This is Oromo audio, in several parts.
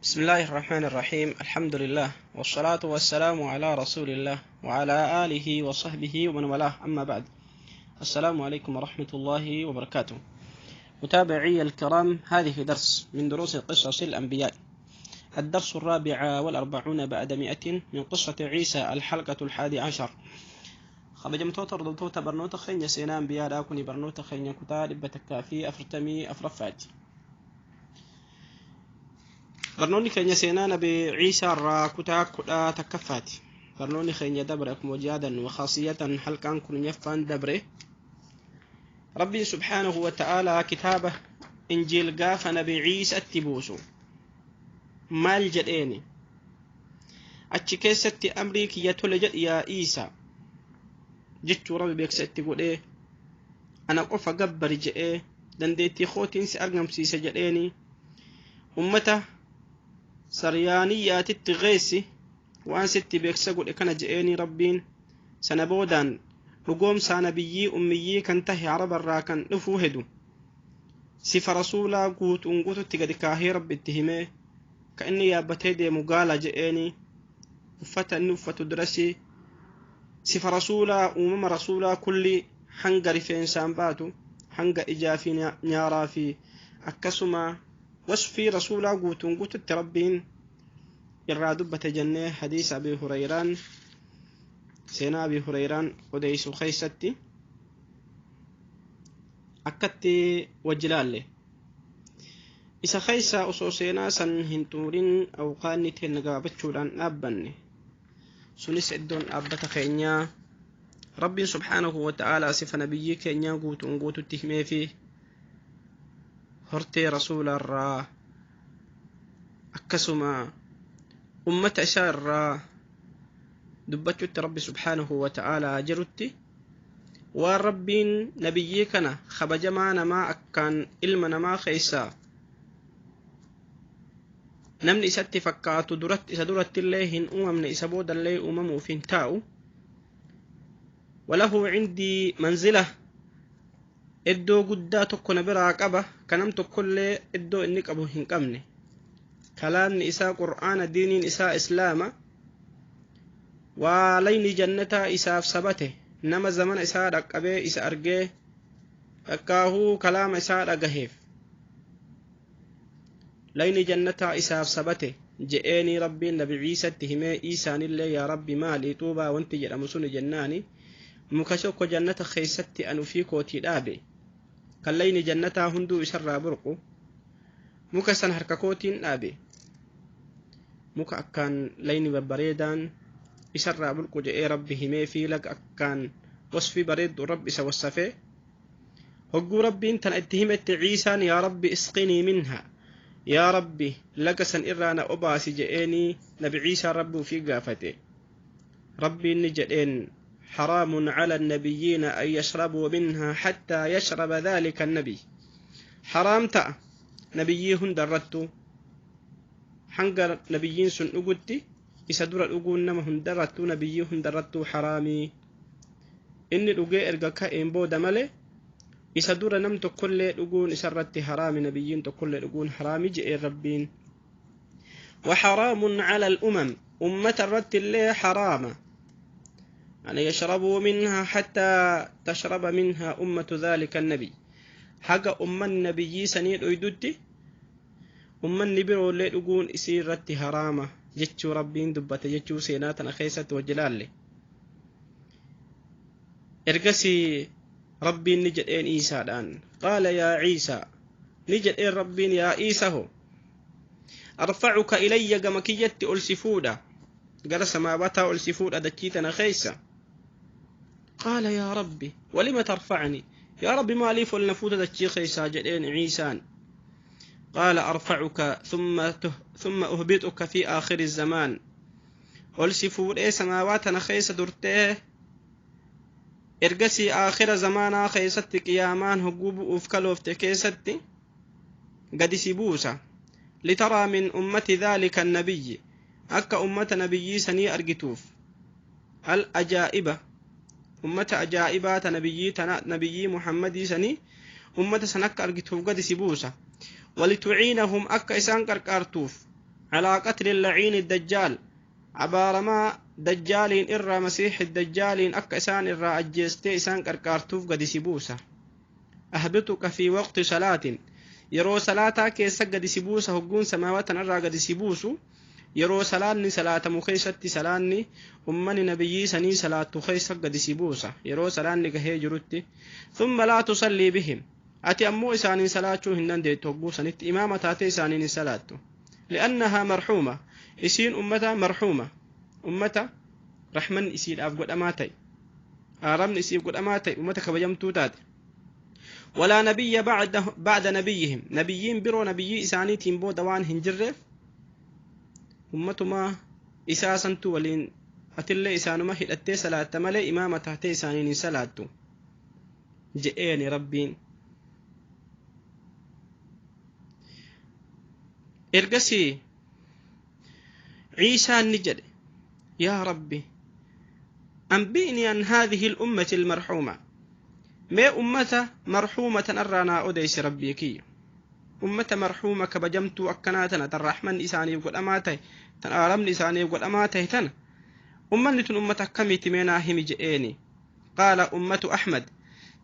بسم الله الرحمن الرحيم. الحمد لله والصلاة والسلام على رسول الله وعلى آله وصحبه ومن والاه. أما بعد، السلام عليكم ورحمة الله وبركاته. متابعي الكرام، هذه درس من دروس قصص الأنبياء، الدرس 144 من قصة عيسى، الحلقة 11. Kabajamtoota hordoftoota barnoota keenya seenaa ambiyaadhaa, kuni barnoota keenya kutaa 144ffaati. Barnoonni keenya seenaa Nabi Ciisaa irraa kutaa 11ffaati. Barnoonni keenya dabre akkuma yaadannu, khaasiyatan halqaan 10ffaan dabre, Rabbiin subhaanahu wa ta'aalaa kitaaba Injiil gaafa Nabi Ciisatti buusu maal jedheeni? Achi keessatti amrii kiyya tole jedhi yaa Iisaa jechuu Rabbi beeksisa itti godhee, ana qofa gabbari jedhee, dandeettii kootiin si argamsiise jedheeni, ummata saryaaniyyaatitti geessi waan sitti beeksisa godhe kana je'eeni. Rabbiin sana boodaan dhugoomsaa nabiyyii ummiyyii kan tahe Arabarraa kan dhufuu hedu sifa rasuulaa guutuun guututti gadi kaahee Rabbi itti himee, ka inni yaabbatee deemu gaala je'eeni, uffata inni uffatu dirasii, sifa rasuulaa, uumama rasuulaa kulli, hanga rifeensaan baatu, hanga ijaa fi nyaaraa fi akkasuma wasfii rasuulaa guutuun guututti Rabbiin irraa dubbate jennee, hadiisa Abi Hurayraan, seenaa Abi Hurayraan odeeysu keeysatti akkatti wajji laalle. Isa keeysa osoo seenaa san hin xumurin awqaanni teenna gabaabachuudhaan dhaabbanne. Sunis iddoon dhaabbata keenyaa, Rabbiin subhaanahu wa ta'aalaa sifa nabiyyii keenyaa guutuun guututti himee fi hortee rasuula irraa akkasuma ummata isaa irraa dubbachutti Rabbi subhaanahu wa ta'aalaa jirutti, waan Rabbiin nabiyyii kana kabajamaa namaa akkaan ilma namaa keeysaa namni isatti fakkaatu duratti isa duratti illee hin uumamne, isa boodallee uumamuuf hin taa'u, وله عندي منزلة, iddoo guddaa tokko na biraa qaba, kanam tokkollee iddoo inni qabu hin qabne, kalaamni isaa Qur'aana, diiniin isaa Islaama, waa layni jannataa isaaf sabate, nama zamana isaa dhaqqabee isa argee dhakkaahuu kalaama isaa dhagaheef layni jannataa isaaf sabate je'eenii Rabbiin Nabi Ciisatti himee. Iisaanillee yaa Rabbi, maali xuubaa wanti jedhamu suni jennaani, muka tokko jannata keeysatti an ufii kootii dhaabe, kan layni jannataa hunduu isarraa burqu, muka san harka kootiin dhaabe, muka akkaan layni babbareedaan isarraa burqu je'ee Rabbi himee fi laga akkaan wasfii bareeddu Rabbi isa wassafee. Hogguu Rabbiin tana itti himetti Ciisaan yaa Rabbi, isqinii minha, yaa Rabbi, laga san irraa na obaasi je'eenii Nabi Ciisaan Rabbi ufii gaafate. Rabbiin ni jedheen: حرام على النبيين أن يشربوا منها حتى يشرب ذلك النبي. حرام ta'a nabiyyii hunda irrattu hanga nabiyyiin sun dhugutti, isa dura dhuguun nama hundarrattuu, nabiyyii hundarrattuu haraamii, inni dhugee erga ka'een booda malee isa dura nam tokkollee dhuguun isarratti haraami, nabiyyiin tokkollee dhuguun haraami je'een Rabbiin. وحرام على الأمم, أمة الرت اللي حرام أن يشربوا منها حتى تشرب منها أمة ذلك النبي. Haga umman nabiyyii sanii dhuydutti ummanni biroollee dhuguun isii irratti haraama jechuu Rabbiin dubbate jechuu seenaa tana keessatti wajji laalle. Ergasii Rabbiin ni jedheen Iisaadhaan: قال يا عيسى, ni jedheen Rabbiin, yaa Iisaho, أرفعك إلي, gama kiyyatti ol si fuudha, gara samaabataa ol si fuudha dachii tana keessa. قال يا ربي، ولم ترفعني؟ yaa Rabbi, maaliif ol na fuuta dachii keessaa jedheen Ciisaan. قال أرفعك ثم أهبطك في آخر الزمان. Ol si fuudhee samaawaa tana keessa durtee, ergasii aakhira zamaanaa keessatti, qiyaamaan hogguu bu'uuf kaloofte keessatti gadi si buusa. لترى من أمة ذلك النبي, akka ummata nabiyyii sanii argituuf, العجائب, ummata ajaa'ibaa ta nabiyyii tana, nabiyyii Muhammadii sanii, ummata san akka argituuf gadi si buusa. ولتعينهم, akka isaan qarqaartuuf. Calaa qatli laciini dajjaal, abaaramaa dajjaaliin irraa, masiixi dajjaaliin akka isaan irraa ajjeestee isaan qarqaartuuf gadi si buusa. Ahbituka fi waqti salaatin, yeroo salaataa keessa gadi si buusa. Hogguun samaawatan irraa gadi si buusu yeroo salaanni salaatamu keessatti, salaanni ummanni nabiyyii sanii salaattu keessa gadi si buusa, yeroo salaanni gahee jirutti. Thumma laa tusallii bihim, ati ammoo isaaniin salaachuu hin dandeettu. Hogguu sanitti imaama taatee isaaniin hin salaattu. Li'annahaa marxuuma, isiin ummata marxuuma, ummata raxmanni isiidhaaf godhamaa ta'e, aaramni isiif godhamaa ta'e, ummata kabajamtuu taate. Walaa nabiyya bacda nabiyyihim, nabiyyiin biroo nabiyyii isaaniitiin booda waan hin jirreef ummatumaa isaa santu waliin atillee isaanuma hidhattee salaatta malee imaama taatee isaaniin hin salaattu je'eeni Rabbiin. Ergasii Ciisaan ni jedhe: yaa Rabbi, أنبئني عن هذه الأمة المرحومة، mee ummata marxuumatan irraa naa odeysi Rabbii kiyya. Ummata marxuuma kabajamtuu akkanaa tana, tan raxmanni isaaniif godhamaa ta'e, tan aaramni isaaniif godhamaa ta'e tana, ummanni tun ummata akkamiiti? Mee naa himi je'eeni. Qaala: ummatu Ahmad,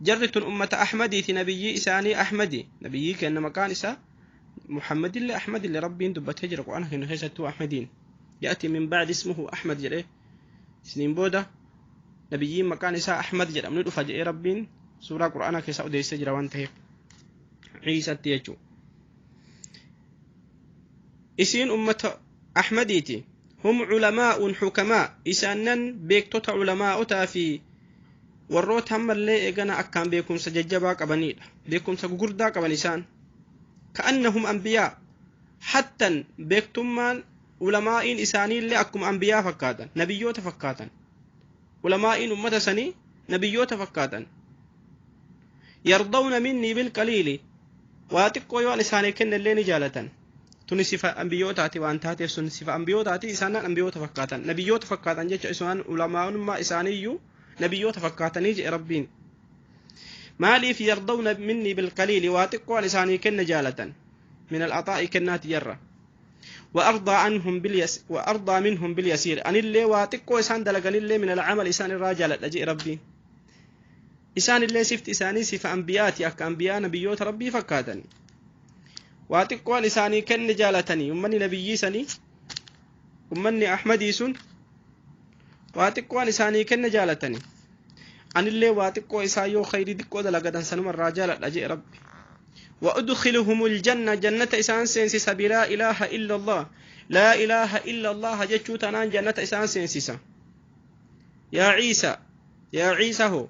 jarri tun ummata Ahmadiiti, nabiyyii isaanii Ahmadi, nabiyyii kenna maqaan isaa Muhammadillee Ahmadillee Rabbiin dubbatee jira Qur'aana kenna keessattuu. Ahmadiin ya'ti min ba'di ismuhu Ahmad jedhee, isiniin booda nabiyyiin maqaan isaa Ahmad jedhamni dhufa jedhee Rabbiin suuraa Qur'aanaa keessa odeessee jira waan ta'eef Ciisatti jechuu. Isiin ummata Ahmadiiti. Hum culamaa'un xukamaa, isaannan beektota culamaa'otaa fi warroota ammallee eegana akkaan beekumsa jajjabaa qabanidha, beekumsa gugurdaa qaban isaan. Ka'annahum anbiyaa hattan, beektummaan ulamaa'iin isaaniillee akkuma anbiyaa fakkaatan, nabiyyoota fakkaatan. Ulamaa'iin ummata sanii nabiyyoota fakkaatan. Yardawna minnii bilqaliili, waa xiqqoo yoo an isaanii kennellee ni jaalatan. Tuni sifa ambiyootaati waan taateef, sun sifa ambiyootaati. Isaannan ambiyoota fakkaatan, nabiyyoota fakkaatan jecha. Isaan ulamaa'ummaa isaaniiyyuu nabiyyoota fakkaatanii jedhe Rabbiin. Maaliif? Yardawna minnii bilqaliili, waa xiqqoo an isaanii kenne jaalatan, min al'axaa'i kennaati jarra. وأرضى عنهم باليس وأرضى منهم باليسير، أن اللي واتقوا إسان دلقن اللي من العمل إسان الراجل لجئ ربي. إسان اللي سفت إساني سف أنبياتي، أك أنبياء نبيوت ربي فكاتني، واتقوا إساني كن جالتني. أمني نبيي سني، أمني أحمدي سن واتقوا إساني كن جالتني، أن اللي واتقوا إسايو خيري دقوا دلقدن سنم الراجل لجئ ربي. وأدخلهم الجنة، جنة إسان سينسس، بلا إله إلا الله، لا إله إلا الله جتشو تنان جنة إسان سينسس. يا عيسى، يا عيسى هو،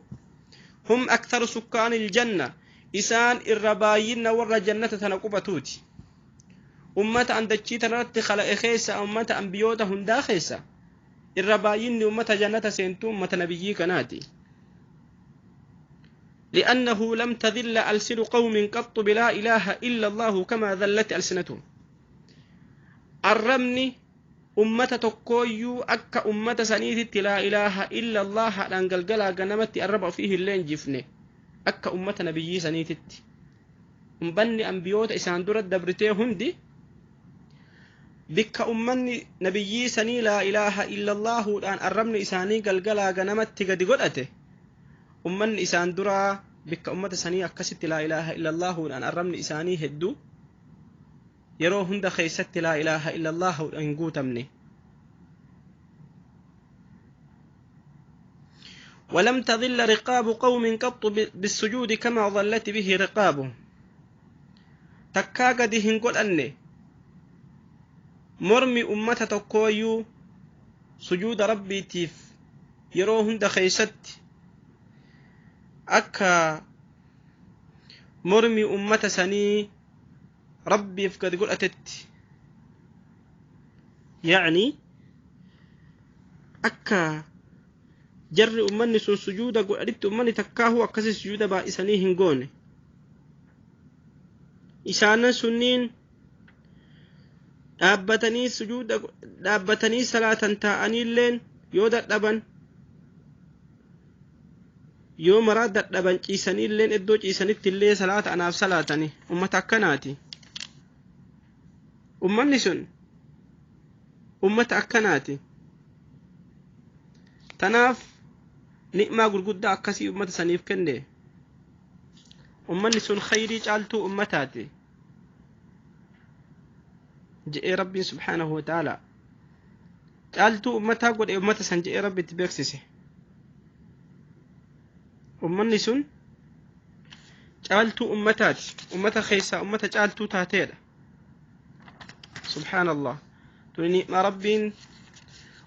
هم أكثر سكان الجنة، إسان الربايين ور جنة تنقبتوتي. أمة أن دتشي تنرت خلق خيسة، أمة أنبيوت هندا خيسة، الربايين أمة جنة سينتو أمة نبيي كناتي. لأنه لم تذل ألسن قوم قط بلا إله إلا الله كما ذلت ألسنتهم. الرمني أمة تقويو أكا أمة سنيتي لا إله إلا الله لأنقلقلا قنمت الربع فيه اللين جفني أكا أمة نبيي سنيتي. أمبني أنبيوت إسان درد دبرتي هندي بك أمني نبيي سني لا إله إلا الله لأن الرمني إساني قلقلا قنمت قد قلته. Ummanni isaan duraa bikka ummata sanii akkasitti laa ilaaha illallaahuudhaan arrabni isaanii hedduu yeroo hunda keessatti laa ilaaha illallaahuudhaan hin guutamne. ولم تظل رقاب قوم قط بالسجود كما ظلت به رقابهم، takkaa gadi hin godhanne mormi ummata tokkooyyuu sujuuda Rabbiitiif yeroo hunda keessatti akka mormi ummata sanii Rabbiif gad godhatetti. Yacni akka jarri ummanni sun sujuuda godhanitti ummanni takkaahu akkasi sujuuda baay'isanii hin goone. Isaanan sunniin dhaabbatanii sujuuda dhaabbatanii salaatan, taa'aniilleen yoo dadhaban, yoo maraa dadhaban, ciisaniilleen iddoo ciisanitti illee salaata anaaf salaatani. Ummata akkanaati ummanni sun. Ummata akkanaati. Tanaaf ni'maa gurguddaa akkasii ummata saniif kenne. Ummanni sun khayrii caaltuu ummataati je'ee Rabbiin subhaanahu wa ta'ala caaltuu ummataa godhe ummata san je'ee Rabbi itti beeksise. Ummanni sun caaltuu ummataati, ummata keessaa ummata caaltuu taateedha. Subhaanallah, tuni ni'maa Rabbiin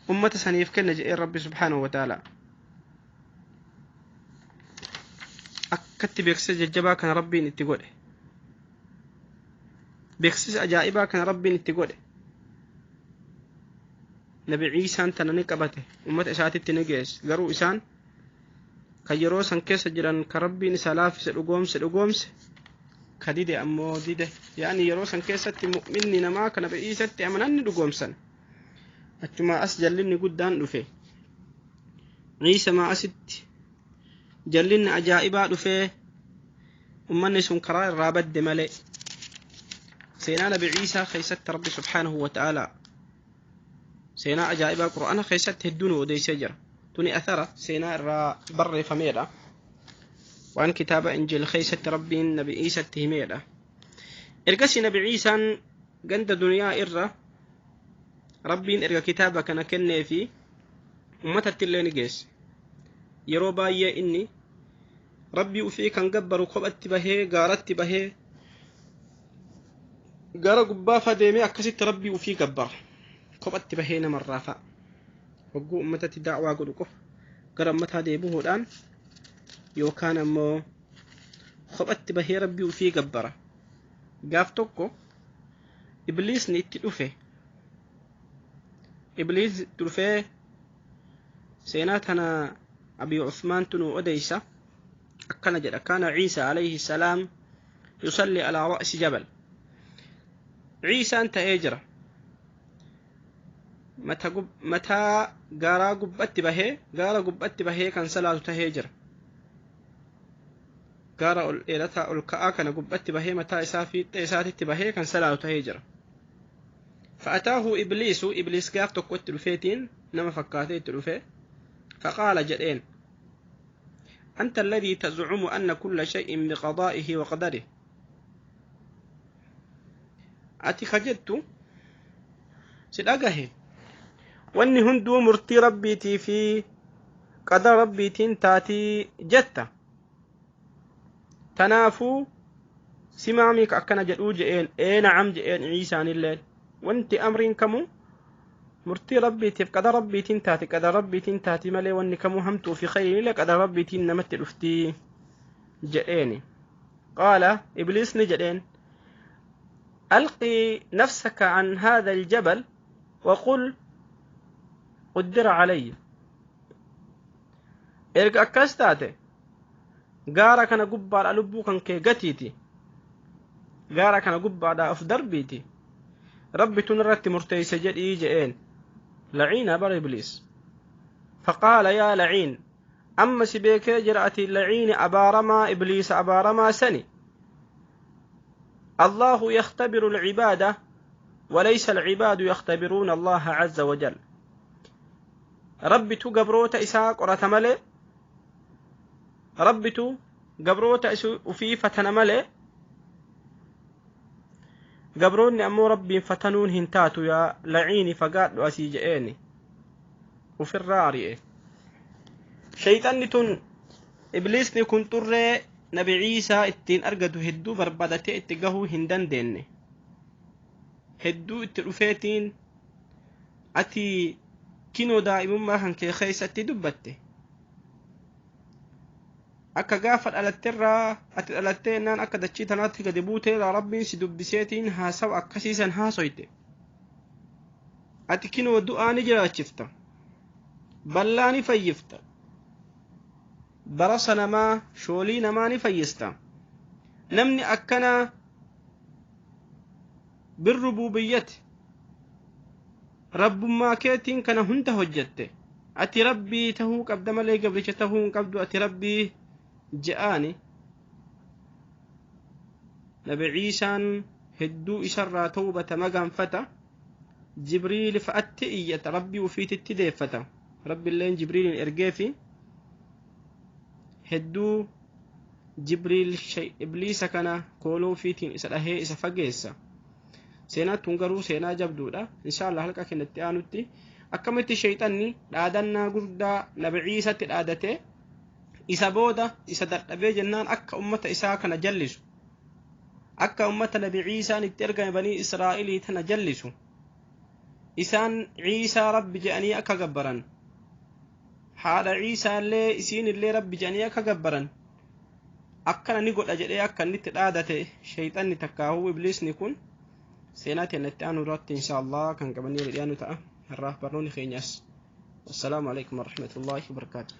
ummata saniif kenne je'ee Rabbi subhaanahu wa ta'ala akkatti beeksisa jajjabaa kana Rabbiin itti godhe, beeksisa ajaa'ibaa kana Rabbiin itti godhe. Nabi Ciisaan tana ni qabate, ummata isaatitti ni geesse. Garuu isaan kan yeroo san keessa jiran kan Rabbiin isa laaffise dhugoomse, ka dide ammoo dide. Yaani yeroo san keessatti mu'minni namaa kan Nabi Ciisatti amanan ni dhugoomsan. Achumaa as jallinni guddaan dhufe. Ciisamaa asitti jallinni ajaa'ibaa dhufee ummanni sun karaa irraa badde malee. Seenaa Nabi Ciisaa keessatti Rabbi subhaanahu wa ta'ala seenaa ajaa'ibaa Qur'aana keessatti hedduu nu odeessee jira. Tuni athara seenaa irraa barreeffameedha. Waan kitaaba Injiil keessatti Rabbiin Nabi Ciisatti himeedha. Ergasii Nabi Ciisaan ganda duniyaa irra Rabbiin erga kitaaba kana kennee fi ummatatti illee ni geesse. Yeroo baay'ee inni Rabbii ufii kan gabbaru kophatti bahee gaaratti bahee gara gubbaa fa deemee akkasitti Rabbii ufii gabbara. Kophatti bahee namarraa fa'a. Hogguu ummatatti da'waa godhu qofa gara ummataa deebi'uudhaan yookaan ammoo kophatti bahee Rabbii ufii gabbara. Gaaf tokko Ibliisni itti dhufe. Ibliis dhufee seenaa tana Abi Uthmaantu nu odeysa. Akkana jedha: kaana Ciisa alayhi salaam yusalli alaa ra'si jabal. Ciisaan ta'ee jira mataa gaaraa gubbatti bahee, gaara gubbatti bahee kan salaatu tahee jira. Gaara ol dheerataa ol ka'aa kana gubbatti bahee mataa isaa fiixee isaatitti bahee kan salaatu tahee jira. فأتاه إبليس، إبليس gaaf tokko itti dhufeetiin nama fakkaatee itti dhufe. فقال jedheen: أنت الذي تزعم أن كل شيء بقضائه وقدره. Ati ka jettu si dhagahe wanni hunduu murtii Rabbiitii fi qadara Rabbiitiin taatii jetta. Tanaafuu simaamii ka akkana jedhuu je'een. Ee na'am je'een Ciisaanilleen, wanti amriin kamuu murtii Rabbiitiif qadara Rabbiitiin taati, qadara Rabbiitiin taati malee wanni kamuu hamtuu fi khayriinillee qadara Rabbiitiin namatti dhuftii jedheeni. Qaala Ibliisni jedheen: ألقي نفسك عن هذا الجبل وقل قدر علي. Erga akkas taate gaara kana gubbaadha lubbuu kan kee gatiiti, gaara kana gubbaadha of darbiiti, Rabbi tun irratti murteeyse jedhii je'een. Laciina bara Ibliis. فقال يا لعين، amma si beekee jira, ati laciini abaaramaa, Ibliisa abaaramaa sani. الله يختبر العبادة وليس العباد يختبرون الله عز وجل. Rabbitu gabroota isaa qorata malee, Rabbitu gabroota ufii fatana malee, gabroonni ammoo Rabbiin fatanuun hin taatu. Yaa laciini, fagaadhu asii je'eeni ufirraa ari'e. Shayxanni tun Ibliisni kun xurree Nabi Ciisaa ittiin argatu hedduu barbaadatee itti gahuu hin dandeenye. Hedduu itti dhufeetiin ati kinoo daa'imummaa kan kee keessatti dubbatte, akka gaafa dhalatterraa ati dhalattee naan akka dachii tanaatti gadi buuteerraa Rabbiin si dubbiseetiin haasawa akkasiisan haasoyte. Ati kinoo du'aa ni jiraachifta, ballaa ni fayyifta, barasa namaa shoolii namaa ni fayyista. Namni akkanaa birrubuubiyyati rabbummaa keetiin kana hunda hojjette, ati Rabbii tahuu qabda malee gabricha tahuu hin qabdu, ati Rabbii je'aani. Nabi Ciisaan hedduu isarraa tawbata maganfata. Jibriil fa'atti iyyata, Rabbii ufiititti deeffata. Rabbiilleen Jibriilin ergeefi. Hedduu Jibriil Ibliisa kana kooluu ufiitiin isa dhahee isa fageessa. Seenaa tun garuu seenaa jabduudha. Insha Allah halqa keenyatti aanutti akkamitti sheeyxanni dhaadannaa guddaa Nabi Ciisatti dhaadate, isa booda isa dadhabee jennaan akka ummata isaa kana jallisu, akka ummata Nabi Ciisaan itti ergame Banii Israa'ilii tana jallisu, isaan Ciisaa Rabbi je'anii akka gabbaran, haadha Ciisaallee isiin illee Rabbi je'anii akka gabbaran akkana ni godha jedhee akka inni itti dhaadate sheeyxanni takkaahuu Ibliisni kun, seenaa teenyatti aanu irratti insha Allah kan qabannee dhiyaannu ta'a. Har'aaf barnoonni keenyas wassalaamu alaikum warahmatullaahi wabarakaatu.